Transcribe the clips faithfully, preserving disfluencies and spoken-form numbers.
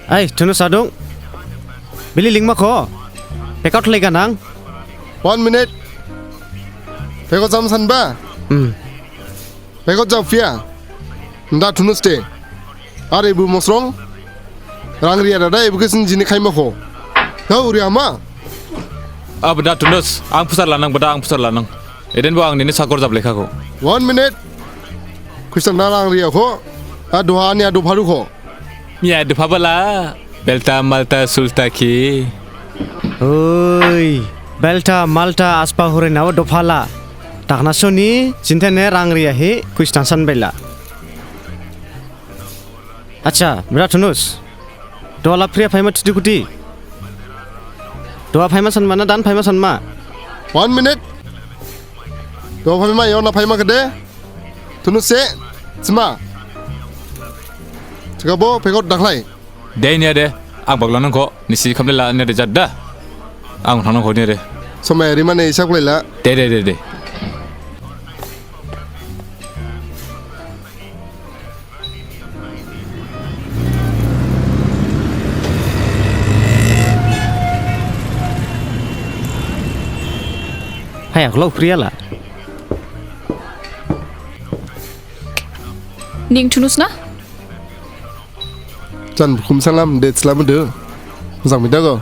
Ai, Tunus adung. Bili lingma kho. Pack out lai ganang. One minute. Pack out jam sanba? Hmm. Pack out jam phiya. Nda Tunus de. Are ibu mosrong. Rang riya dada ibu khe sin jini khaima kho. Thau riya ma. Abda Tunus, ang pusar lanang, bada ang pusar lanang. Eden bo ang nini sakor jab lekha kho. One minute. Khusang na rang riya kho. A duha ani a dupha du kho. Miya dupha bala. Belta malta sulta ki. Oi, belta malta aspa hure nawa dupha la. Takna soni, jintene rang riya hi, khusang san bela. Acha, bra Tunus. Duha la priya phaima thidi kuti. Duha phaima sanma na dan phaima sanma. One minute. Duha phaima, yona phaima kede. Tunus se, sima. Chika bo, pack out dakhlai. Dei niya de, ang bagla nang kho, nisi khamle la niya de jadda. Ang thang nang kho niya de. Somai rimane isap khlai la. Dei, dei, dei, dei. Hai, aku lau pria la. Ning Tunus na? Chan bukhum salam, date slam de. Mojang mi dago.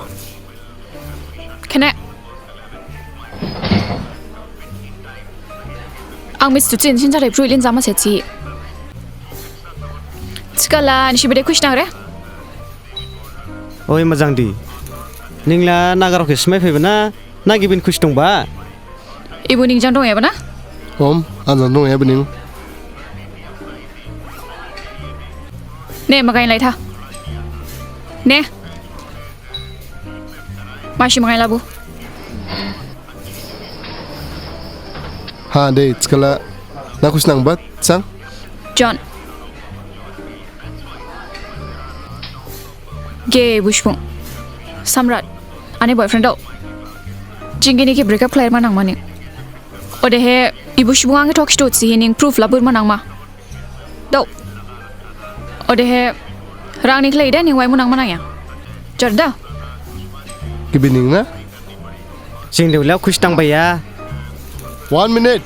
Khene. Ang mistu chin chin jare pruilin jama se chi. Chikala nisi bede khusi nang re? Oi, mojang di. Ningla nagarok ismai phaiba na, na gibin khusi dongba? Ibu ning jang dong eba na? Om, ang jang dong eba ning. Ne, magai lai tha. Ne. Masi magai labu. Ha, de, chikala. Na khusi nang bat, sang? John. Ge, ibu subung. Samrat. Ani boyfriend dao. Jingini ki break up khlaima nangmani. Odehe, ibu subung ang thok stu si hining proof labur ma nangma. Dao. Odehe, rang ni khlai de ning waimu nangma nangya. Jarda. Gibi ning na? Jing de ulao khusi dangbaya. One minute.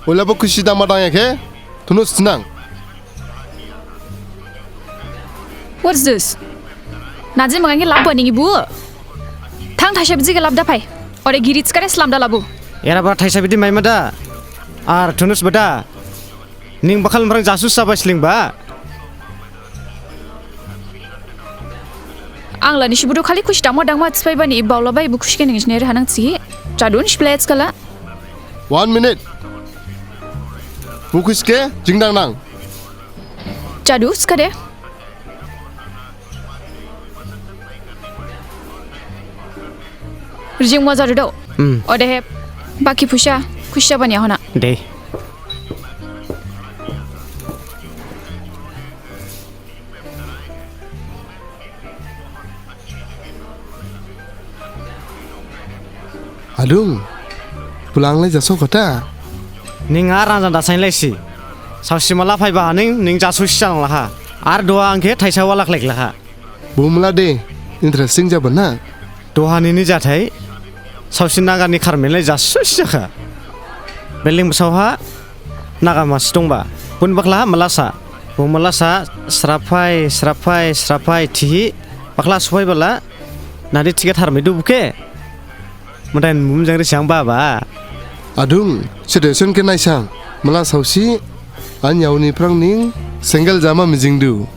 Ulao bo khusi dangma dangya khe? Tunus nang. What's this? Naji magang khe labba ning ibu. Thang thaisa biji khe labda phai. Ore giri chikare slamda labu. Era ba thaisa bidi maima da. Ar Tunus bada. Ning bakhal mrang jasus saba slingba. Ang lani sibudu khali khusi dangma dangma chipai bani baula bai bu khusi khe ning jnere hanang chi. Jadu nisi play chikala. One minute. Bu khusi khe jingdang nang. Jadu, chikade. Rijing ma jadu dao. Hmm. Odehe, baki phusa, khusi bani hona. De. Adung, pulang lai jaso kota. Ning ar ang jang dasain laisi. Saosi mala phaiba ning, ning jaso si jang laha. Ar duha ang khe thaisa wala khlek laha. Bumla de, interesting jaba na. Duha nini jathai, saosi naga ni kharmin lai jaso si jakha. Building bsao ha, naga masi dongba. Bun bakhla ha malasa. Bun malasa, sraphai, sraphai, sraphai, thihi. Bakhla suphai bala, nadi ticket harmai du bukhe. Madain mum jang ri sang baba. Adung, situation khe naisang. Mala saosi, an yaoni phrang ning, single jama mijing du.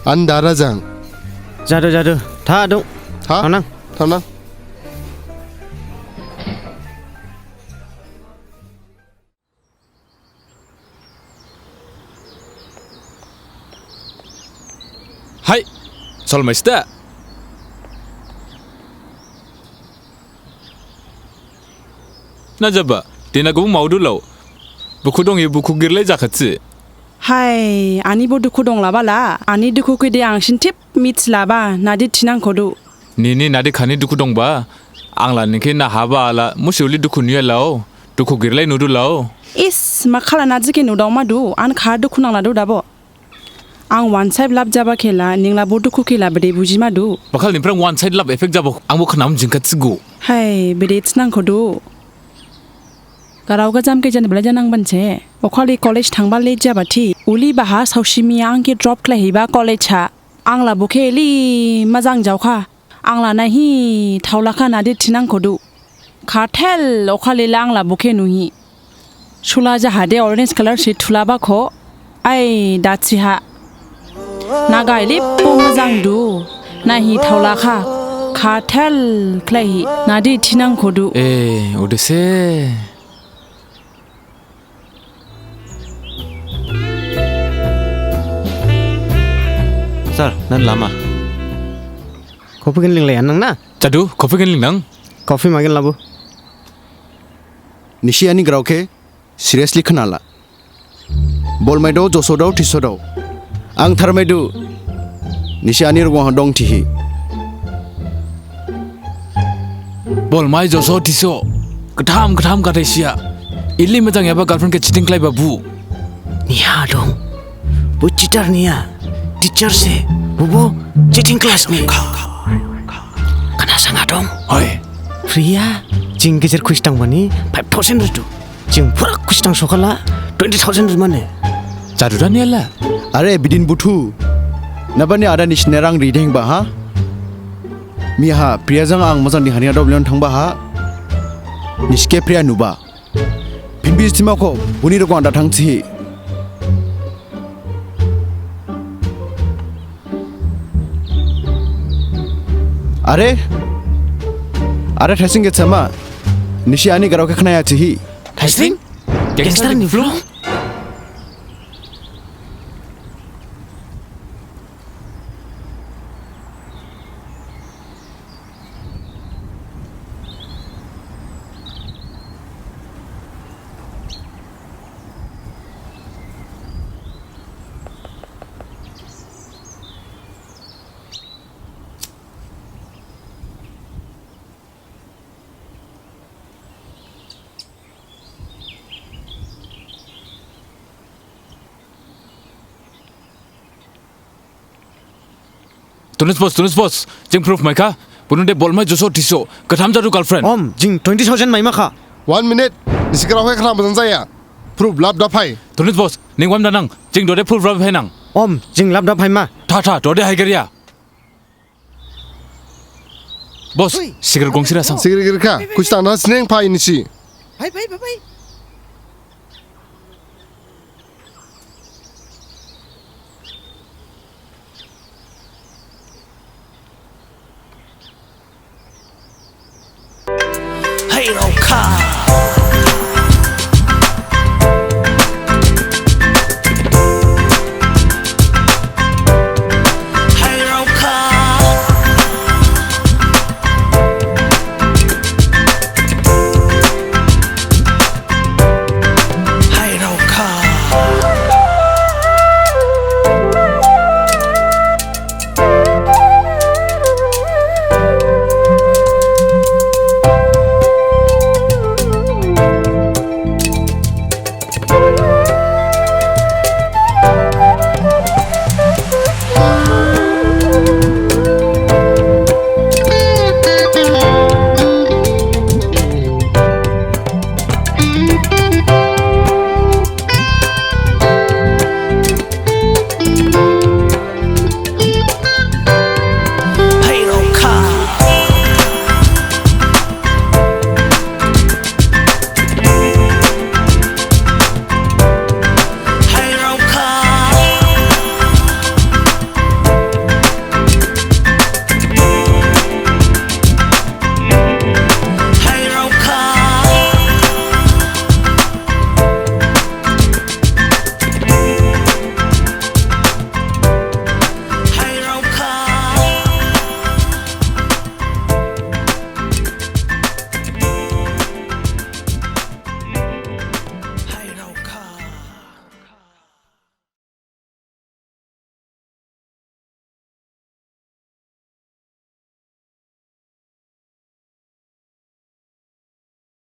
An dara jang. Jadu, jadu. Tha adung. Tha? Thanang. Thanang. Hai, sol maista. Na jaba, dina gubung maudu lau. Bukhu dong ye bukhu girlai jakhatsi. Hai, ani bo dukhu dong laba la, ani dukhu khe de ang sintip mits laba, nadi thinang khodu. Nini nadi khani dukhu dongba, ang la ning khe na haba ala, musi uli dukhu nuya lao, dukhu girlai nudu lao. Is, makhala naji khe nudao madu, an kha dukhu nang ladu dabo. Ang one side love jaba khela, ningla bo dukhu khela bede bujima du. Bakhal niphrang one side love effect jabo, ang bo khnam jingkha thigo. Hai, bede thinang khodu. Garao gajam khe jan belai janang banse. Okhali college thangba late jaba thi. Uli baha saosi miya ang khe drop khlaihiba college ha. Ang la bo khe li majang jaokha. Ang la naihi thaolakha nadi thinang khodu. Khathel okhali la ang la bo khe nuhi. Sula jahade orange color si thulaba kho. Ai, dathi ha. Nagai li bo majang du. Naihi thaolakha. Khathel khlaihi. Nadi thinang khodu. E, odese. Sir, nan lama. Coffee gin linglai nang na? Jadu, coffee gin lingnang? Coffee magin labu. Nisi ani grao khe seriously khnala. Bolmai dao, joso dao, thiso dao. Ang tharmai du. Nisi ani rogong ha dong thihi. Bolmai joso thiso. Ktham ktham kathai siya. Ili majang yaba girlfriend khe cheating khlaiba bu. Niha dong. Bu cheater niya. Teacher se. Bu bu cheating class ni. Khna sanga dong. Hoi. Priya. Jing gejer khusi dang bani five thousand ridu. Jing phura khusi dang sokhala twenty thousand rimane. Jadu da niyala. Are bidin buthu. Nabani ada nisi ne rang rideng ba ha? Miha Priya jang ang majang di hani adop leon thangba ha. Nisi khe Priya nuba. Phinbi sthima kho buni rogong da thang thihi. Are? Are Thaising khe sama. Nisi ani grao khe khnaya thihi. Thaising? Gangster ni vlog? Tunis boss, Tunis boss, jing proof maikha. Bunu de bolmai joso thiso, ktham jadu girlfriend. Om, jing twenty thousand maimakha. One minute, nisi grao khe khna bajang jaya. Proof lab da phai. Tunis boss, ning wam da nang, jing dode proof lab phai nang. Om, jing lab da phai ma. Tha tha, dode hai geriya. Boss, cigarette gongsi rasang. Cigarette girkha, khusi dang da sneng phai nisi. Phai, phai, phai, phai. Hai rokha.